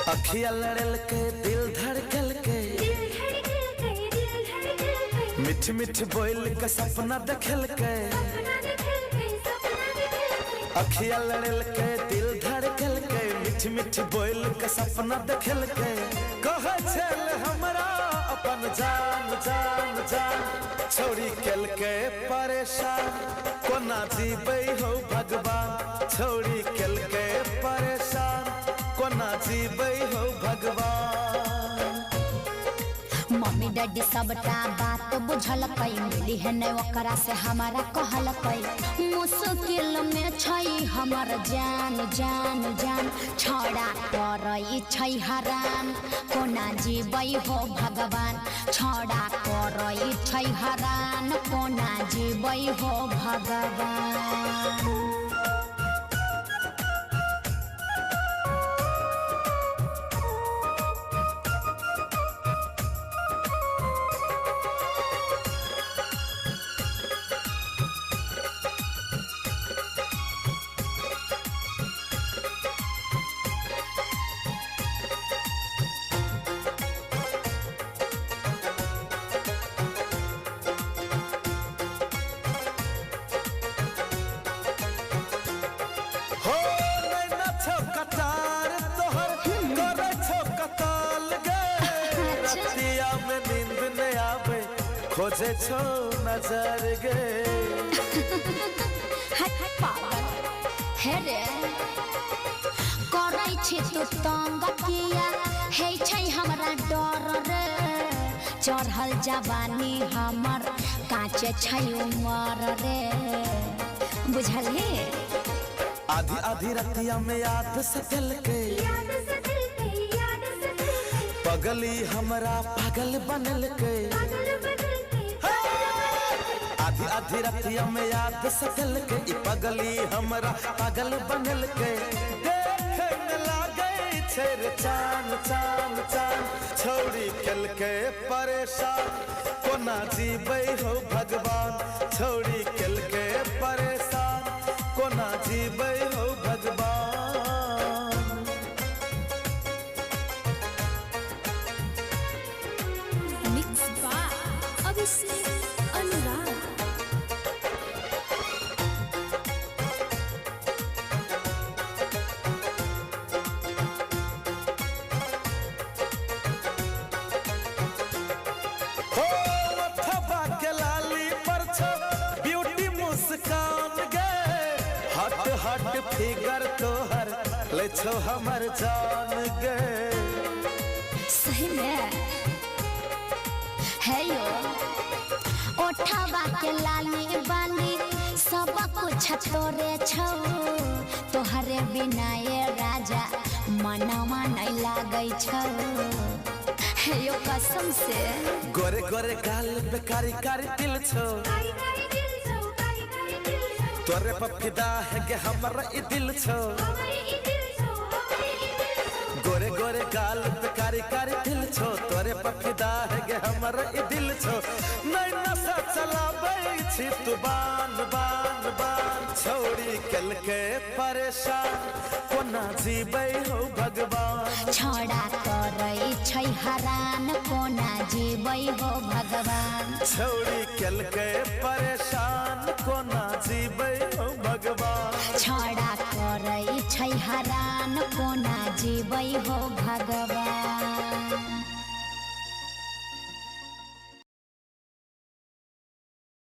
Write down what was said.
अखिया लड़ल के दिल धड़कल के, मिठ मिठ बोल के सपना देखल के। अखिया लड़ल के दिल धड़कल के, मिठ मिठ बोल के सपना देखल के। कह छल हमरा अपन जान जान जान, छोड़ी केल के परेशान, कोना जीबै हो भगवान। छोड़ी केल के परेशान, कोना जीबै हो भगवान। मम्मी डैडी सबटा बात बुझलकै, मिली है नहीं ओकरा से हमारा कहलकै। मुश्किल में छै हमर जान जान जान, छौड़ा करै छै हरान, कोना जीबै हो भगवान। छौड़ा करै छै हरान, कोना जीबै हो भगवान। हो नैना छौ कतार तोहर, करै छौ कताल गे। रतिया में नींद न आवे, खोजे छौ नजर गे। हट पागल हे रे, करै छी तू तंग किया, हे छै हमरा डर रे। चढ़ल जवानी हमर काचे छै उमर रे, बुझलही। आधी आधी रतिया में याद सतल के, पगली हमरा पागल बनल के। आधी आधी रतिया में याद सतल के, ई पगली हमरा पागल बनल के। देखे न लागै छै रे चान चान चान, छौड़ी केल के परेशान, कोना जीबै हो भगवान। छौड़ी केल के परेशान, कोना जीबै हो भगवान। मिक्स बाय अभिषेक अनुराग। हो मथवा के लाली पर छौ ब्यूटी मुस्कान गे। हट हट फिगर तोहर ले छौ हमर जान गे। सही में है यो, ओठवा के लाली बाली सब कुछ तोरे छौ। तोहरे बिना ये राजा मनवा नहीं लागै छौ, हे यो कसम से। गोरे गोरे गाल पे कारी कारी तिल छौ, तोरे पर फिदा है के हमर ई दिल छौ। गोरे गोरे गाल पे कारी कारी तिल छौ, तोरे पर फिदा है के हमर ई दिल छौ। नहीं नशा चलाबै छी तू बान बान बान, छौड़ी केल के परेशान, कोना जीबै हो भगवान। छौड़ा करै छै हरान, कोना जीबै हो भगवान। छौड़ी केल के परेशान, कोना जीबै हो भगवान। छौड़ा करै छै हरान, कोना जीबै हो भगवान।